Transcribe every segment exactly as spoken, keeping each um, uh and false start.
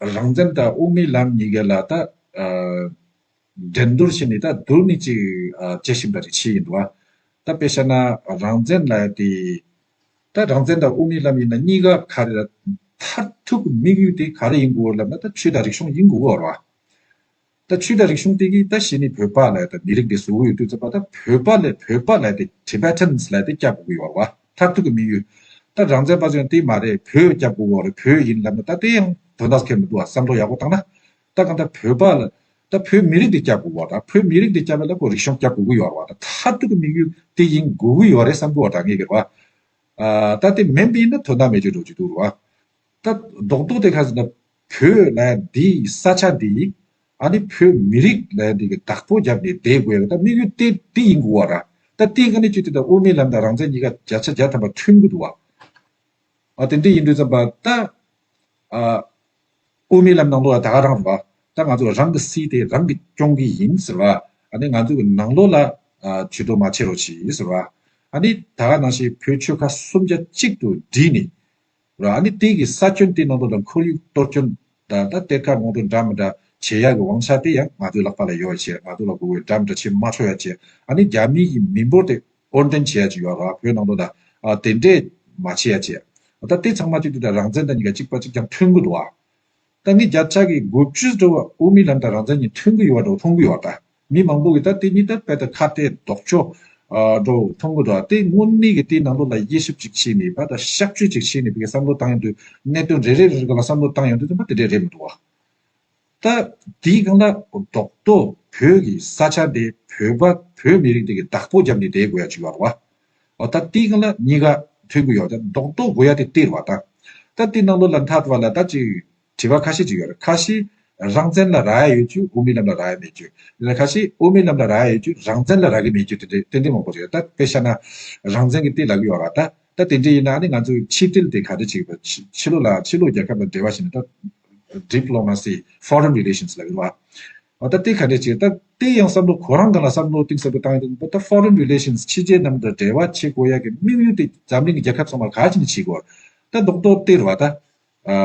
རང་བཙན་དང་དབུ་མའི་ལམ་གཉིས་ཀ་ལ་ད་འགྲན་བསྡུར་བྱས་ནས་ད་བསྡུར་ནས་ཅིག་དཔྱད་ཞིབ་འདྲ་ཅིག་བྱས་ཡིན་འདུག་བ། ད་དཔེ་བཞག་ན་རང་བཙན་ལབ་ཡ་དེ། ད་རང་བཙན་དང་དབུ་མའི་ལམ་ཡིན་ན་གཉིས་ཀ་ག་རེ་ལ་མཐར་ཐུག་གི་དམིགས་ཡུལ་དེ་ག་རེ་ཡིན་དགོས་ལབ་ན་ད་ཆོས་དང་རིག་གཞུང་ཡིན་དགོས་བ་རེད་བ། ད་ཆོས་དང་རིག་གཞུང་དེ་གིས་ད་གཞི་ནས་བོད་པ་ལབ་ཡ་ད་མི་རིགས་དེ་བཟོ་གི་ཡོད་དུས་ཙམ་པ་ད་བོད་པ་ལས་བོད་པ་ལབ་ཡ་དེ་Tibetans་ལབ་ཡ་དེ་སྐྱབས་དགོས་ཀྱི་ཡོད་རེད་བ། མཐར་ཐུག་གི་དམིགས་ཡུལ། ད་རང་བཙན་པ་ཚོས་དེ་མ་རེད་བོད་སྐྱབས་དགོས་ཀྱི་ཡོད་རེད་བོད་ཡིན་ལབ་ན་ད་དེ་ཡང་དོན་དག་ཁེལ་མི་འདུག་བ། བསམ་བློ་ཡག་པོ་བཏང་ན། ད་གང་ལྟར་བོད་པ་ལ་ད་བོད་མི་རིགས་དེ་སྐྱབས་དགོས་ཀྱི་ཡོད་རེད། བོད་མི་རིགས་དེ་སྐྱབས་ཡ་ལ་ཁོ་རིག་གཞུང་སྐྱབས་དགོས་ཀྱི་ཡོད་རེད་བ། ད་མཐར་ཐུག་གི་དམིགས་ཡུལ་དེ་ཡིན་དགོས་ཀྱི་ཡོད་རེད་བསམ་གྱི་ཡོད་ད་ངས་གི་རེད་བ། ཨ་ད་དེ་མིན་པ་ཡིན་ན་དོན་དག་མེད་ཀྱི་འགྲོ་གི་འདུག་རེད་བ། ད་རྡོག་རྡོག་དེ་ག་ཟེར་ན་བོད་ལབ་ཡ་འདི་ས་ཆ་འདི་ཨ་ནི་བོད་མི་རིགས་ལབ་ཡ་འདི་གི་བདག་པོ་བརྒྱབ་ནས་བསྡད་དགོས་ཡ་ད་དམིགས་ཡུལ་དེ་དེ་ཡིན་དགོས་བ་ར། ད་དེ་ག་ནས་བརྒྱུད་དེ་ད་དབུ་མའི་ལམ་དང་རང་བཙན་གཉིས་ཀ་བརྒྱ་ཆ་བརྒྱ་ཐམ་པ་མཐུན་གྱི་འདུག་བ། ཨ་དེ་འདྲ་ཡིན་དུས་ཙམ་པ་ད་ཨ་དབུ་མའི་ལམ་ནང་ལོགས་ལ་ད་ག་རང་རེད་བ། ད་ང་ཚོ་རང་གི་སྲིད་དེ་རང་གིས་སྐྱོང་གི་ཡིན་ཟེར་བ། ཨ་ནི་ང་ཚོ་གི་ནང་ལོགས་ལ་ཨ་ཇུས་གཏོགས་མ་བྱེད་རོགས་གྱིས་ཟེར་བ། ཨ་ནི་ད་ག་ནང་བཞིན་བོད་ཆོལ་ཁ་སུམ་བརྒྱ་གཅིག་ཏུ་བསྒྲིལ་ནས། ར་ཨ་ནི་དེ་གི་ས་ཁྱོན་དེ་ནང་དུ་ལ་ཁོར་ཡུག་གཏོར་སྐྱོན་དང་ད་གཏེར་ཁ་སྔོག་འདོན་འདྲ་མི་འདྲ་བྱེད་ཡག་གི་དབང་ཆ་དེ་ཡང་ང་ཚོའི་ལག་པ་ལ་ཡོད་བྱས་ང་ཚོ་ལ་དགོས་པའི་འདྲ་མི་འདྲ་བྱེད་མ་ཆོག་ཡ་བྱས། ཨ་ནི་རྒྱ་མི་གི་མི་འབོར་དེ་དབོར་འདྲེན་བྱེད་ཡ་ཅིག་ཡོད་ར་བོད་ནང་དུ་ད་ཨ་དེ་འདྲས་མ་བྱེད་ཡ་བྱས། ད་དེ་ཚང་མ་གཅིག་ཏུ་ད་རང་བཙན་དང་གཉིས་ཀ་གཅིག་པ་གཅིག་རྐྱང་མཐུན་གི་འདུག་ཨ། ད་ངས་བརྒྱ་ཆ་གི་དགུ་བཅུ་འགྲོ་བ་དབུ་མའི་ལམ་དང་རང་བཙན་གཉིས་མཐུན་གི་ཡོད་པ་འགྲོ་མཐོང་གི་ཡོད་པ་ད། མི་མང་པོ་གིས་ད་དེ་གཉིས་ད་དཔེ་ད་ཁ་གཏད་ལྡོག་ཕྱོགས་འགྲོ་མཐོང་གི་འདུག་དེ་དངོས་གནས་ཀྱི་དེའི་ནང་ལོགས་ལ་དབྱེ་ཞིབ་ཅིག་བྱས་ནས་ད་ད་གཤག་བཅོས་ཅིག་བྱས་ནས་བི་བསམ་བློ་བཏང་ཡོང་དུས་གནད་དོན་རེ་རེ་རེ་རེ་ག་ལ་བསམ་བློ་བཏང་ཡོང་དུས་ད་དེ་འདྲས་རེད་མི་འདུག་བ། ད་དེའི་སྒང་ལ་རྡོག་རྡོག་བོད་ཀྱི་ས་ཆ་དེ་བོད་པ་བོད་མི་རིགས་དེ་གི་བདག་པོ་བརྒྱབ་ནས་བསྡད་དགོས་ཡ་ཅིག་ཡོད་རེད་བ། འོ་ད་དེའི་སྒང་ལ་གཉིས་ཀ་མཐུན་གི་ཡོད་ད་རྡོག་རྡོག་དགོས་ཡ་དེ་སྟེར་བ་ད། ད་དེའི་ནང་ལོགས་ལ་མཐའ་དུ་བ་ལ་ད་ཅིག་དྲི་བ་ཁ་ཤས་ཅིག་ཡོད་རེད། ཁ་ཤས་རང་བཙན་ལ་རག་ཡ་ཡོད་རྒྱུ་དབུ་མའི་ལམ་ལ་རག་ཡ་མེད་རྒྱུ། ཡིན་ན་ཁ་ཤས་དབུ་མའི་ལམ་ལ་རག་ཡ་ཡོད་རྒྱུ་རང་བཙན་ལ་རག་གི་མེད་རྒྱུ་དེ་འདྲ་ཏན་ཏན་མང་པོ་ཅིག་ཡོད། ད་དཔེ་བཞག་ན་རང་བཙན་གྱི་དེ་ལབ་གི་ཡོད་ར། ད་ད་དེ་འདྲ་ཡིན་ན་ཨ་ནི་ང་ཚོའི་ཕྱི་འབྲེལ་དེ་ག་འདྲ་ཅིག་ཕྱི་ཕྱི་ལོགས་ལ་ཕྱི་ལོགས་རྒྱལ་ཁབ་ལ་འབྲེལ་བ་བྱས་ན་ད་diplomacy foreign relations ལབ་གི་རེད་བ། འོ་ད་དེ་ག་འདྲ་ཅིག་ད་དེ་ཡང་བསམ་བློ་ཁོ་རང་སྒང་ལ་བསམ་བློ་གཏིང་ཟབ་པོ་བཏང་ཡོད་ད་ད་foreign relations ཕྱི་རྒྱལ་རྣམས་དང་འབྲེལ་བ་བྱེད་དགོས་ཡ་གི་དམིགས་ཡུལ་དེ་འཛམ་གླིང་གི་རྒྱལ་ཁབ་ཚང་མར་ག་ཅིག་ནས་བྱེད་དགོས། ད་རྡོག་རྡོག་སྟེར་བ་ད། ཨ་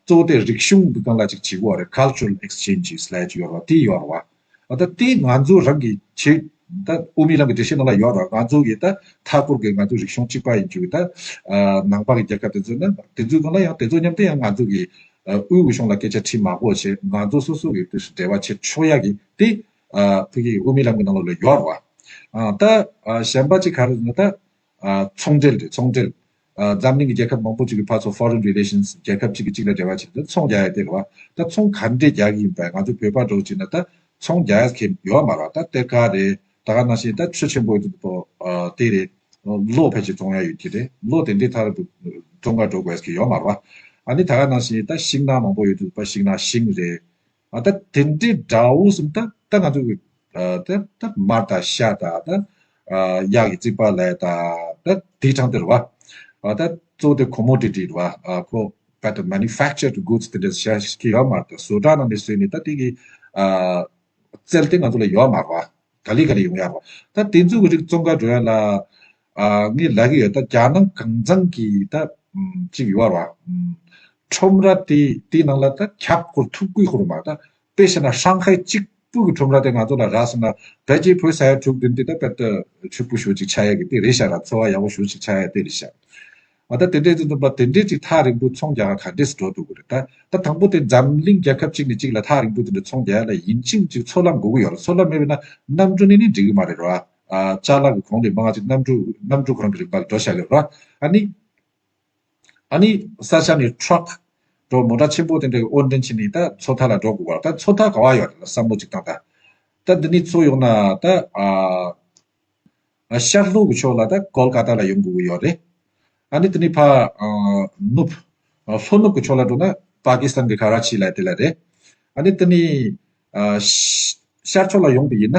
གཙོ་བོ་དེ་རིག་གཞུང་གི་སྒང་ལ་ཅིག་བྱེད་དགོས་རེད། cultural exchanges ལབ་ཅིག་ཡོད་རེད་བ། དེ་ཡོད་རེད་བ། ཨ་ད་དེ་ང་ཚོ་རང་གི་ཆེད་ད་དབུ་མའི་ལམ་གྱི་འགྲེལ་བཤད་ནང་ལ་ཡོད་རེད་བ། ང་ཚོ་གི་ད་མཐའ་འཁོར་གྱི་ང་ཚོའི་རིག་གཞུང་གཅིག་པ་ཡིན་རྒྱུ་གི་ད་ཨ་ནང་པ་གི་རྒྱལ་ཁབ་དེ་ཚོ་ན་དེ་ཚོའི་སྒང་ལ་ཡང་དེ་ཚོ་མཉམ་དུ་ཡང་ང་ཚོ་གི་ཨ་དབུས་འོས་གཞུང་ལ་སྐད་ཆ་དྲིས་མ་དགོས་བྱས་ང་ཚོ་སོ་སོ་གི་དུས་སུ་འབྲེལ་བ་བྱེད་ཆོག་ཡ་གི་དེ་ཨ་ཕ་གི་དབུ་མའི་ལམ་གྱི་ནང་ལོགས་ལ་ཡོད་རེད་བ། ཨ་ད་ཨ་གཞན་པ་ཅིག་ག་རེ་ཟེར་ན་ད། ཨ་ཚོང་འབྲེལ་རེད། ཚོང་འབྲེལ། ཨ་འཛམ་གླིང་གི་རྒྱལ་ཁབ་མང་པོ་ཅིག་གི་ཕར་ཚུར་foreign relations རྒྱལ་ཁབ་ཅིག་གིས་ཅིག་ལ་འབྲེལ་བ་བྱེད་དུས་ཚོང་རྒྱག་ཡ་དེ་རེད་བ། ད་ཚོང་ག་འདྲས་རྒྱག་གི་ཡིན་པས་ང་ཚོ་བོད་པ་འདྲ་བོ་བྱས་ན་ད་ཚོང་རྒྱག་ཡ་མཁན་ཡོད་མ་རེད་བ། ད་གཏེར་ཁ་རེད། ད་ག་ནང་བཞིན་ད་ཆུ་ཆེན་པོ་ཡོད་དུས་པོ་ཨ་དེ་རེད། གློག་ཕལ་ཆེར་བཙོང་ཡ་ཡོད་ཀྱི་རེད། གློག་དེ་འདྲས་ཐར་བཙོང་ག་འགྲོ་དགོས་ཀྱི་ཡོད་མ་རེད་བ། ཨ་ནི་ད་ག་ནང་བཞིན་ད་ཤིང་ནགས་མང་པོ་ཡོད་དུས་པ་ཤིང་ནགས་ཤིང་རེད། ཨ་ད་དེ་འདྲའི་དགྲ་བོ་གསུམ་ད་ད་ང་ཚོ་གི་ཨ་ད་ད་མར་དང་ཤ་དང་ད་ཨ་གཡག་གི་རྩིད་པ་ལས་དང་ད་དེའི་གྲངས་དེ་རེད་བ། ཨ་ད་གཙོ་བོ་དེ་commodity རེད་བ། ཨ་ཁོ་but the manufactured goods དེ་འདྲ་ཤ་ཤ་ཡོད་མ་རེད། ད་བཟོ་གྲྭ་ནང་ནས་བཟོས་ནས་ད་དེ་གི་ཨ་རྩལ་དེ་ང་ཚོ་ལ་ཡོད་མ་རེད་བ། ག་ལེ་ག་ལེ་ཡོང་ཡ་རེད་བ། ད་དེ་ཚོ་གི་རིགས་བཙོང་ག་འགྲོ་ཡ་ལ་ཨ་ངས་ལབ་གི་ཡོད། ད་རྒྱ་ནག་གང་ཚང་གི་ད་ཅིག་ཡོད་རེད་བ། ཁྲོམ་ར་དེ་དེའི་ནང་ལ་ད་ཁྱབ་ཁོར་ཐུག་གི་ཁོར་མ་ད། དཔེ་བཤད་ན་ཧྲང་ཧའེ་གཅིག་པུ་གི་ཁྲོམ་ར་དེ་ང་ཚོ་ལ་རག་སོང་ན་ཕལ་ཆེར་བོད་ས་ཡ་དྲུག་བདུན་དེ་ད་དཔེ་ད་ཕྱུག་པོ་ཞེ་ཅིག་ཆགས་ཡ་གི་དེ་རེད་ཤག་ར། འཚོ་བ་ཡག་པོ་ཞེ་ཅིག་ཆགས་ཡ་དེ་རེད་ཤག་ཨ་ད་དེ་འདྲས་ཅིག་འདུག་པ་དེ་འདྲས་ཅིག་ཐག་རིང་པོ་ཚོང་རྒྱག་ག་ག་འདྲས་སུ་འགྲོ་ཐུབ་གི་རེད། ད་ད་དང་པོ་དེ་འཛམ་གླིང་རྒྱལ་ཁབ་གཅིག་ནས་གཅིག་ལ་ཐག་རིང་པོ་དེ་འདྲ་ཚོང་རྒྱག་ཡ་ལ་ཡིན་གཅིག་མིན་གཅིག་ཚོགས་ལམ་དགོས་ཀྱི་ཡོད་རེད། ཚོགས་ལམ་མེད་པ་ན་གནམ་གྲུ་ནས་ནི་འགྲིག་གི་མ་རེད་ར། ཨ་ཅ་ལག་གི་གོང་ལས་མང་ཅིག་གནམ་གྲུ་གནམ་གྲུ་ཁོ་རང་གི་རིན་པ་ལ་འགྲོ་བཞག་གི་རེད་ར། ཨ་ནི། ཨ་ནི་ས་ཆ་ནས་ཊྲག་འགྲོ་མོ་ཊ་ཆེན་པོ་དེ་འདྲ་གི་དབོར་འདྲེན་བྱས་ནས་ད་མཚོ་མཐའ་ལ་འགྲོ་དགོས་པ་རེད། ད་མཚོ་མཐའ་ག་བ་ཡོད་རེད་ལ་བསམ་བློ་ཅིག་བཏང་ད། ད་འདི་ནས་ཚུར་ཡོང་ན་ད་ཨ། ཤར་ལྷོ་གི་ཕྱོགས་ལ་ད་ཀོལ་ཀ་ཏ་ལ་ཡོང་དགོས་ཀྱི་ཡོད་རེད། ཨ་ནི་དེ་ནས་ཕར་ནུབ། ལྷོ་ནུབ་ཀྱི་ཕྱོགས་ལ་འགྲོ་ན་པ་ཀི་སི་ཐན་གྱི་ཁ་ར་ཆི་ལ་དེ་ལ་རེད། ཨ་ནི་དེ་ནས་ཤར་ཕྱོགས་ལ་ཡོང་པ་ཡིན་ན་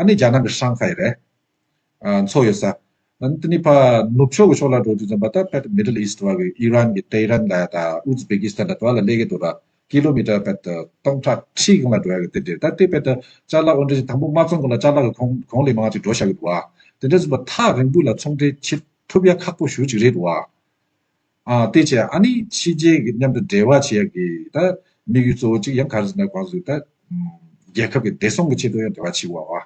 ཨ་ནི་རྒྱ་ནག་གི་ཧྲང་ཧའེ་རེད། མཚོ་ཡོད་ས། ཨ་ནི་དེ་ནས་ཕར་ནུབ་ཕྱོགས་ཀྱི་ཕྱོགས་ལ་འགྲོ་དུས་ཙམ་པ་ད་ཕར་Middle East བ་གི་ཨི་རན་གྱི་ཏེ་རན་ལ་ཡ་ད་ཨུ་ཛི་བེ་ཀི་སི་ཐན་ལ་དེ་བ་ལ་སླེབས་ཀྱི་འདུག་ར། ཀི་ལོ་མི་ཊར་བར་དུ་སྟོང་ཕྲག་ཁྲི་སྒང་ལ་འགྲོ་ཡ་གི་དེ་འདྲ། ད་དེ་བར་དུ་ཅ་ལག་འོ་འདྲ་ཞིག་དང་པོ་མ་བཙོང་གོང་ལ་ཅ་ལག་གི་གོང་གོང་ལས་མང་ཅིག་འགྲོ་བཞག་གི་འདུག་ཨ། དེ་འདྲ་ཟེར་བ་ཐག་རིང་པོ་ལ་ཚོང་འབྲེལ་བྱེད་ཐུབ་ཡ་ཁག་པོ་ཞེ་ཅིག་རེད་འདུག་ཨ། ཨ་དེ་བྱས་ཨ་ནི་ཕྱི་རྒྱལ་གི་མཉམ་དུ་འབྲེལ་བ་བྱེད་ཡ་གི་ད་ དམིགས་ཡུལ་གཙོ་བོ་གཅིག་ཡང་ག་རེ་ཟེར་ན་གང་ཟེར་ད། རྒྱལ་ཁབ་ཀྱི་བདེ་སྲུང་གི་ཆེད་དུ་ཡང་འབྲེལ་བ་བྱེད་དགོས་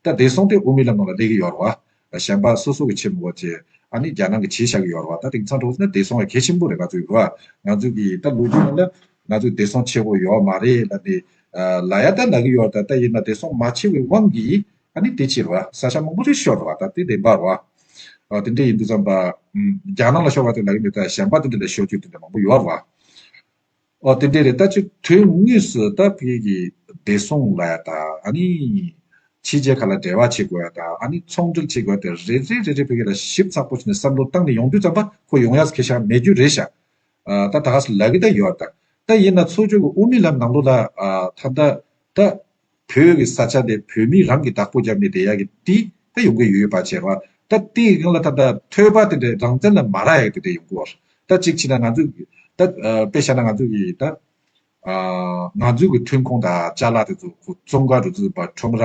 པ། ད་བདེ་སྲུང་དེ་དབུ་མའི་ལམ་ནང་ལ་སླེབས་ཀྱི་ཡོད་རེད་བ། གཞན་པ་སོ་སོ་གི་ཆེད་མི་དགོས་ཅེས་ཨ་ནི་རྒྱ་ནག་གིས་བྱས་བཞག་གི་ཡོད་རེད་བ། ད་དེང་སང་འགྲོ་ཟེར་ན་བདེ་སྲུང་ཡང་གལ་ཆེན་པོ་རེད་ང་ཚོའི་རེད་བ། ང་ཚོའི་གི་ད་ལོ་རྒྱུས་ནང་ལ་ང་ཚོའི་བདེ་སྲུང་ཆེ་བོ་ཡོད་མ་རེད་ལབ་ནས་ལབ་ཡ་ད་ལབ་གི་ཡོད་རེད། ད་ད་ཡིན་ན་བདེ་སྲུང་མ་ཆེ་བའི་དབང་གིས་ཨ་ནི་དེ་ཕྱིར་བ་ས་ཆ་མང་པོ་ཞིག་ཤོར་བ་ད་དེ་བདེན་པ་རེད་བ། དེ་འདྲ་ཡིན་དུས་ཙམ་པ། རྒྱ་ནག་ལ་ཤོར་བ་དེ་ལབ་ཀྱི་མེད་ད་གཞན་པ་དེ་འདྲ་ལ་ཤོར་རྒྱུ་དེ་འདྲ་མང་པོ་ཡོད་རེད་བ། ཨོ་དེ་འདྲ་རེད། ད་ཅིག་དོན་དངོས་སུ་ད་བོད་ཀྱི་བདེ་སྲུང་ལ་ཡ་ད་ཨ་ནི་ཕྱི་རྒྱལ་ཁག་ལ་འབྲེལ་བ་བྱེད་དགོས་ཡ་ད་ཨ་ནི་ཚོང་འབྲེལ་བྱེད་དགོས་ཡ་དེ་རེ་རེ་རེ་རེ་བོད་ཀྱི་ལ་ཞིབ་ཚགས་པོ་བྱས་ནས་བསམ་བློ་བཏང་ནས་ཡོང་དུས་ཙམ་པ་ཁོ་ཡོང་ཡ་ཁེ་ཤ་མེད་རྒྱུ་རེད་ཤག་ད་ད་ག་སེ་ལབ་ཀྱི་ད་ཡོད་ད། ད་ཡིན་ན་ཚོགས་ཆུང་གི་དབུ་མའི་ལམ་ནང་ལོགས་ལ་ད་ད་ད། བོད་ཀྱི་ས་ཆ་དེ་བོད་མི་རང་གིས་བདག་པོ་བརྒྱབ་ནས་བསྡད་ཡག་གི་དེ་ད་ཡོང་གི་ཡོད་པ་བྱས་ར། ད་དེའི་སྒང་ལ་ད་ད་ཐོས་པ་དེ་འདྲའི་རང་བཙན་ལ་མ་རག་ཡག་དེ་འདྲ་ཡོང་གི་ཡོད་རེད། ད་གཅིག་བྱས་ན་ང་ཚོ་གི་ད་དཔེ་བཞག་ན་ང་ཚོ་གི་ད་ང་ཚོ་གི་ཐོན་ཁུངས་དང་ཅ་ལག་དེ་ཚོ་ཁོ་བཙོང་ག་འགྲོ་དུས་པ་ཁྲོམ་ར་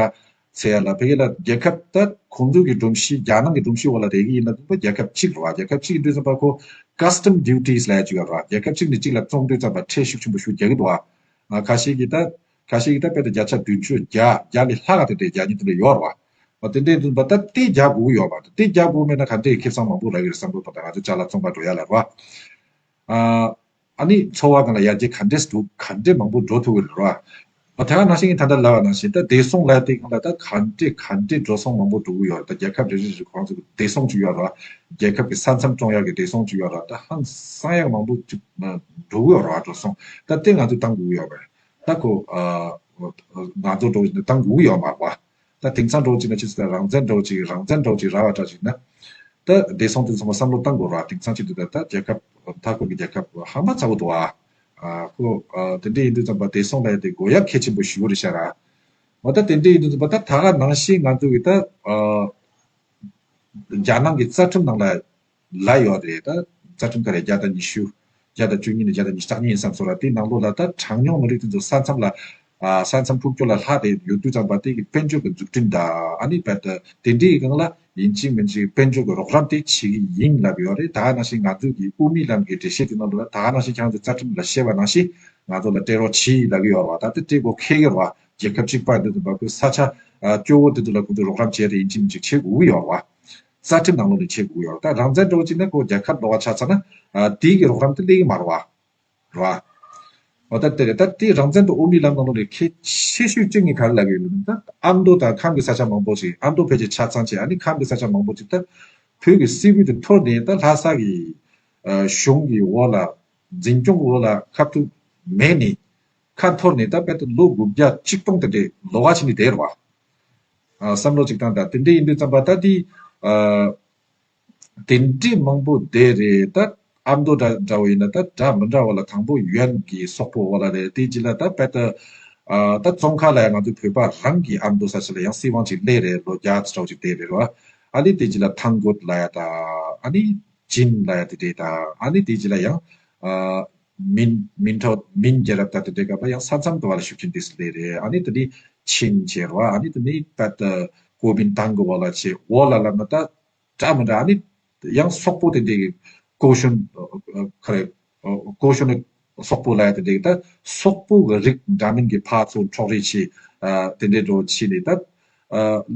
ཚེ་ཡ་ལ་ཕ་གི་ལ་རྒྱལ་ཁབ་ད་ཁོང་ཚོ་གི་སྒྲོམ་གཞི་རྒྱ་ནག་གི་སྒྲོམ་གཞི་འོག་ལ་བསྡད་ཀྱི་ཡིན་ན་ད་རྒྱལ་ཁབ་གཅིག་རེད་བ། རྒྱལ་ཁབ་གཅིག་ཡིན་དུས་ཙམ་པ་ཁོ་ཀ་སི་ཊམ་ཌིའུ་ཊི་སི་ལབ་ཡ་གཅིག་ཡོད་རེད་བ། རྒྱལ་ཁབ་གཅིག་ནས་གཅིག་ལ་བཙོང་དུས་ཙམ་པ་ཁྲལ་ཤུགས་ཆེན་པོ་ཞིག་རྒྱག་གི་འདུག་བ། ཁ་ཤས་ཀྱིས་ད་ཁ་ཤས་ཀྱིས་ད་དཔེ་ད་བརྒྱ་ཆ་བདུན་ཅུ་བརྒྱ་བརྒྱ་ལས་ལྷག་ག་དེ་འདྲའི་རྒྱག་མཁན་དེ་འདྲ་ཡོད་རེད་བ། དེ་འདྲའི་འདུག་པ་ད་དེ་རྒྱག་དགོས་ཀྱི་ཡོད་པ་དེ་རྒྱག་དགོས་མེད་ན་ག་འདྲའི་ཁེ་བཟང་མང་པོ་རག་གི་རེད་བསམ་གྱི་འདུག་ད་ང་ཚོ་ཅ་ལག་བཙོང་པ་འགྲོ་ཡ་ལ་རེད་བ། ཨ་ནི་འཚོ་བ་སྒང་ལ་ཡར་རྒྱས་ག་འདྲས་འགྲོ་ག་འདྲས་མང་པོ་འགྲོ་ཐུབ་ཀྱི་རེད་བ། ད་ག་ནང་བཞིན་ད་ལྟ་ལབ་པ་ནང་བཞིན་ད་བདེ་སྲུང་ལབ་དེ་སྒང་ལ་ད་ག་འདྲས་ག་འདྲས་འགྲོ་སོང་མང་པོ་འགྲོ་གི་ཡོད་རེད། ད་རྒྱལ་ཁབ་རེ་རེ་རེ་ཁོ་རང་ཚོ་གི་བདེ་སྲུང་ཅིག་ཡོད་རེད་བ། རྒྱལ་ཁབ་ཀྱི་ས་མཚམས་སྲུང་ཡག་གི་བདེ་སྲུང་ཅིག་ཡོད་རེད། ད་ཧང་སང་ཡག་མང་པོ་ཅིག་འགྲོ་གི་ཡོད་རེད་བ། འགྲོ་སོང་ད་དེ་ང་ཚོས་བཏང་དགོས་ཀྱི་ཡོད་རེད། ད་ཁོ་ང་ཚོ་འགྲོ་བཞིན་བཏང་དགོས་ཀྱི་ཡོད་མ་རེད་བ། ད་དེང་སང་འགྲོ་ཅིག་ན་ཆི་ཟེར་རང་བཙན་འགྲོ་ཅིག་རང་བཙན་འགྲོ་ཅིག་ར་བ་འདྲ་ཅིག་ན། ད་བདེ་སྲུང་དེ་ཚང་མ་བསམ་བློ་བཏང་དགོས་ར། དེང་སང་ཆི་འདུག་ད་ད་རྒྱལ་ཁབ་མཐའ་འཁོར་གྱི་རྒྱལ་ཁབ་ཧང་པ་ཚ་བོ་འདུག་ཨ། ཁོ་དེ་འདྲ་ཡིན་དུས་ཙམ་པ་བདེ་སྲུང་ལ་ཡ་དེ་དགོས་ཡ་གལ་ཆེན་པོ་ཞེ་པོ་རེད་ཤག་ར། འོ་ད་དེ་འདྲ་ཡིན་དུས་ཙམ་པ་ད་ད་ག་ནང་བཞིན་ང་ཚོ་གི་ད་རྒྱ་ནག་གི་རྩ་ཁྲིམས་ནང་ལ་ལ་ཡོད་རེད། ད་རྩ་ཁྲིམས་ག་རེ་བརྒྱ་དང་ཉི་ཤུ་བརྒྱ་དང་བཅུ་གཉིས་ནས་བརྒྱ་དང་ཉི་ཤུ་རྩ་གཉིས་ཡིན་བསམ་སོང་ར། དེའི་ནང་ལོགས་ལ་ད་གྲངས་ཉུང་མི་རིགས་དེ་ཚོ་ས་མཚམས་ལ་ས་མཚམས་ཕུགས་སྐྱོར་ལ་ལྷག་དེ་ཡོད་དུས་ཙམ་པ་དེ་གི་དཔལ་འབྱོར་གྱི་འཛུགས་སྐྲུན་དང་ཨ་ནི་བལ་ཏེ་དེ་འདྲའི་སྒང་ལ་ཡིན་གཅིག་མིན་གཅིག་དཔལ་འབྱོར་གྱི་རོགས་རམ་དེ་བྱེད་ཀྱི་ཡིན་ལབ་ཡོད་རེད། ད་ག་ནང་བཞིན་ང་ཚོས་ཀྱི་དབུ་མའི་ལམ་གྱི་འགྲེལ་བཤད་དེ་ནང་ལོགས་ལ་ད་ག་ནང་བཞིན་ཁྱེད་རང་ཚོ་རྩ་ཁྲིམས་ལ་བཤད་པ་ནང་བཞིན་ང་ཚོ་ལ་སྤྲད་རོགས་གྱིས་ལབ་ཀྱི་ཡོད་རེད་བ། ད་དེ་སྤྲད་དགོས་ཁེལ་གྱི་རེད་བ། རྒྱལ་ཁབ་གཅིག་པ་འདི་ཚོ་བ་ཁོའི་ས་ཆ་སྐྱོ་བོ་དེ་ཚོ་ལ་ཁོང་ཚོས་རོགས་རམ་བྱས་ཏེ་ཡིན་གཅིག་མིན་གཅིག་བྱེད་དགོས་ཀྱི་ཡོད་རེད་བ། རྩ་ཁྲིམས་ནང་ལོགས་ནས་བྱེད་དགོས་ཀྱི་ཡོད་རེད། ད་རང་བཙན་འདྲ་བོ་ཅིག་ན་ཁོ་རྒྱལ་ཁབ་ལོགས་ཀ་ཆ་ཚང་ན་དེའི་གི་རོགས་རམ་དེ་སླེབས་ཀྱི་མ་རེད་བ། རེད་བ། འོ་ད་དེ་རེད། ད་དེ་རང་བཙན་དང་དབུ་མའི་ལམ་ནང་ལོགས་ནས་གལ་ཆེ་ཤོས་གཅིག་ནི་ག་རེ་ལབ་ཡོད་ལབ་ན། ད་ཨ་མདོ་དང་ཁམས་ཀྱི་ས་ཆ་མང་པོ་ཞིག་ཨ་མདོ་ཕལ་ཆེར་ཆ་ཚང་བྱས། ཨ་ནི་ཁམས་ཀྱི་ས་ཆ་མང་པོ་ཞིག་ད་བོད་ཀྱི་སིལ་བུ་དེ་འཐོར་ནས་ད་ལྷ་ས་གི་གཞུང་གི་འོག་ལ་འཛིན་སྐྱོང་འོག་ལ་ཁ་ཐུག་མེད་ནས་ཁ་འཐོར་ནས་ད་དཔེ་ད་ལོ་དགུ་བརྒྱ་གཅིག་སྟོང་དེ་འདྲའི་ལོགས་ཀ་ཕྱིན་ནས་བསྡད་རེད་བ། བསམ་བློ་གཅིག་བཏང་དང་དེ་འདྲ་ཡིན་དུས་ཙམ་པ་ད་དེ་དེ་འདྲའི་མང་པོ་བསྡད་རེད། ད་ཨ་མདོ་འདྲ་འདྲ་བོ་ཡིན་ན་ད་འདྲ་མི་འདྲ་བ་ལ་དང་པོ་ཡུན་གྱི་སོག་པོ་འོག་ལ་རེད། དེ་རྗེས་ལ་ད་དཔེ་ད་ད་ཙོང་ཁ་ལ་ཡང་ང་ཚོ་བོད་པ་རང་གི་ཨ་མདོ་ས་ཆ་ལ་ཡང་སྲིད་དབང་ཅིག་སླེབས་རེད། ལོ་བརྒྱ་ཙམ་ཅིག་བསྡད་རེད་བ། ཨ་ནི་དེ་རྗེས་ལ་ཐང་རྒོད་ལ་ཡ་ད་ཨ་ནི་ཅིན་ལ་ཡ་དེ་འདྲས་ད་ཨ་ནི་དེ་རྗེས་ལ་ཡང་མིན་མིན་ཐོ་མིན་རྒྱལ་རབས་ད་དེ་འདྲའི་སྐབས་ལ་ཡང་ས་མཚམས་དུ་བ་ལ་ཤུགས་རྐྱེན་དེ་སུ་ལས་རེད། ཨ་ནི་དེ་ནི་ཆིན་བྱས་རོ། ཨ་ནི་དེ་ནི་པད་ཀོ་མིན་ཏང་གི་འོག་ལ་བྱས་འོག་ལ་ལབ་ན་ད་འདྲ་མི་འདྲ། ཨ་ནི་ཡང་སོག་པོ་དེ་འདྲའི་གི་ཀོ་ཤུན་ཁ་རེ་ཀོ་ཤུན་ནི་སོག་པོ་ལ་ཡ་དེ་འདྲའི་གི་ད་སོག་པོ་གི་རིགས་འདྲ་མིན་གི་ཕར་ཚུར་འཕྲོག་རེས་བྱས་དེ་འདྲའི་འགྲོ་བྱས་ནས་ད།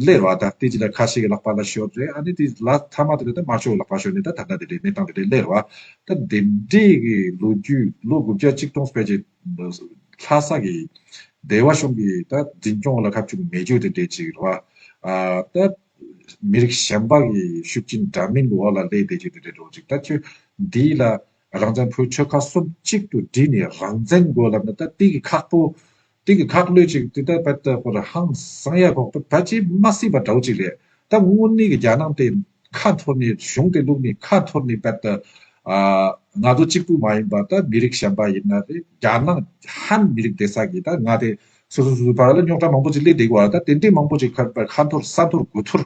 སླེབས་ར་བ། ད་དེ་རྗེས་ལ་ཁ་ཤས་ཀྱི་ལག་པ་ལ་ཤོར་རེད། ཨ་ནི་དེ་ལ་ཐ་མ་དེ་ལ་ད་དམར་ཤོག་གི་ལག་པ་ཤོར་ནས་ད་ད་ལྟ་དེ་འདྲའི་གནས་སྟངས་དེ་འདྲའི་སླེབས་ར་བ། ད་དེ་འདྲའི་གི་ལོ་རྒྱུས་ལོ་དགུ་བརྒྱ་གཅིག་སྟོང་སྤེལ་གྱི་ལྷ་ས་གི་སྡེ་བ་གཞུང་གི་ད་འཛིན་སྐྱོང་ལ་ཁ་བཅུག་མེད་རྒྱུ་དེ་འདྲའི་ཅིག་ར་བ། ད་མི་རིགས་གཞན་པ་གི་ཤུགས་རྐྱེན་འདྲ་མིན་གི་འོག་ལ་སླེབས་བསྡད་རྒྱུ་དེ་འདྲའི་འགྲོ་ཅིག་ད་ཁྱོད་འདི་ལ། རང་བཙན་བོད་ཆོལ་ཁ་གསུམ་གཅིག་ཏུ་བསྒྲིལ་ནས་རང་བཙན་དགོས་ལབ་ན་ད་དེ་གི་ཁག་པོ། དེ་གི་ཁག་ལོས་ཅིག་དེ་ད་བད་ད་ཁོ་ར་ཧང་སང་ཡ་ཁོག་པ་ད་ཅི་མ་སྲིད་པ་འདྲ་བོ་ཅིག་རེད། ད་དངོས་གནས་ཀྱི་རྒྱ་ནག་དེ་ཁ་འཐོར་ནས་གཞུང་དེ་བླུགས་ནས་ཁ་འཐོར་ནས་བད་ད། ང་ཚོ་གཅིག་པུ་མ་ཡིན་པ་ད་མི་རིགས་གཞན་པ་ཡིན་ན་རེད། རྒྱ་ནག་ཧན་མི་རིགས་དེ་ས་གི་ད་ང་དེ་སོ་སོ་སོ་སོ་བར་ལ་རྙོག་དྲ་མང་པོ་ཅིག་སླེབས་བསྡད་ཀྱི་བ། ད་དེ་འདྲས་མང་པོ་ཅིག་ཁ་ཁ་འཐོར་ས་འཐོར་དགུ་འཐོར།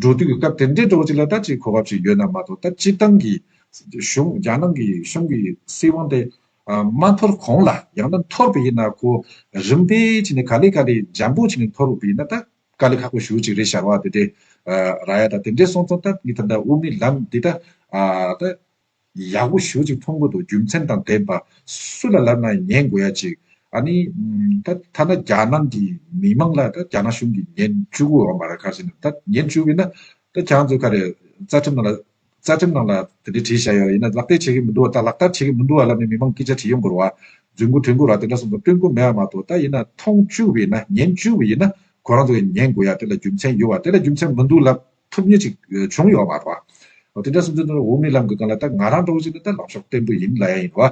འགྲོ་དུས་ཀྱི་སྐབས་དེ་འདྲའི་འགྲོ་ཅིག་ལ་ད་ཅིག་གོ་སྐབས་ཅིག་ཡོད་ན་མ་གཏོགས། ད་སྤྱིར་བཏང་གི་གཞུང་རྒྱ་ནག་གི་གཞུང་གི་སྲིད་དབང་དེ་མ་འཐོར་གོང་ལ་ཡང་ན་འཐོར་བ་ཡིན་ན་ཁོ་རིམ་པས་ཅིག་ནས་ག་ལེ་ག་ལེ་འཇམ་པོ་ཅིག་ནས་འཐོར་བ་ཡིན་ན་ད་དཀའ་ལས་ཁག་པོ་ཞེ་པོ་ཅིག་རེད་ཤག་ར་བ། དེ་འདྲའི་ར་ཡ་ད་དེ་འདྲའི་སོང་ཙང་ད་ངས་ད་ལྟ་དབུ་མའི་ལམ་འདི་ད་ད། ཡག་པོ་ཞེ་པོ་ཅིག་མཐོང་གི་འདུག་རྒྱུ་མཚན་དང་ལྡན་པ། སུ་ལ་ལབ་ན་ཉན་དགོས་ཡ་ཅིག་ཨ་ནི་ད་ཐ་ན་རྒྱ་ནག་གི་མི་མང་ལ་ད་རྒྱ་ནག་གཞུང་གིས་ཉེན་བཅུག་གི་ཡོད་མ་རེད། ག་རེ་ཟེར་ན་ད་ཉེན་བཅུག་པས་ན་ད་ཁྱེད་རང་ཚོ་ག་རེ་རྩ་ཁྲིམས་ནང་ལ་རྩ་ཁྲིམས་ནང་ལ་དེ་འདྲ་བྲིས་བཞག་ཡོད་ཡིན་ན་ལག་བསྟར་བྱེད་ཀྱི་མི་འདུག་བ། ད་ལག་བསྟར་བྱེད་ཀྱི་མི་འདུག་བ་ལབ་ནས་མི་མང་སྐད་ཆ་དྲིས་ཡོང་དགོས་རེད་བ། རྫུན་རྐུ་ཐོན་རྐུ་ར་དེ་འདྲ་སོང་ཙང་སྟོན་རྐུ་མེད་པ་མ་གཏོགས། ད་ཡིན་ན་མཐོང་བཅུག་པས་ན་ཉེན་བཅུག་པས་ཡིན་ན་ཁོ་རང་ཚོ་གིས་ཉན་དགོས་ཡ་དེ་ལ་རྒྱུ་མཚན་ཡོད་བ། དེ་ལ་རྒྱུ་མཚན་མི་འདུག་ལབ་ཐུབ་མཁན་ཅིག་བྱུང་ཡོད་མ་རེད་བ། འོ་དེ་འདྲ་སོང་ཙང་འོག་མིན་ལམ་གྱི་སྒང་ལ་ད་ང་རང་འདྲ་བོ་ཅིག་ནི་ད་ལམ་ཕྱོགས་བརྟན་པོ་ཡིན་ལབ་ཡ་ཡིན་བ།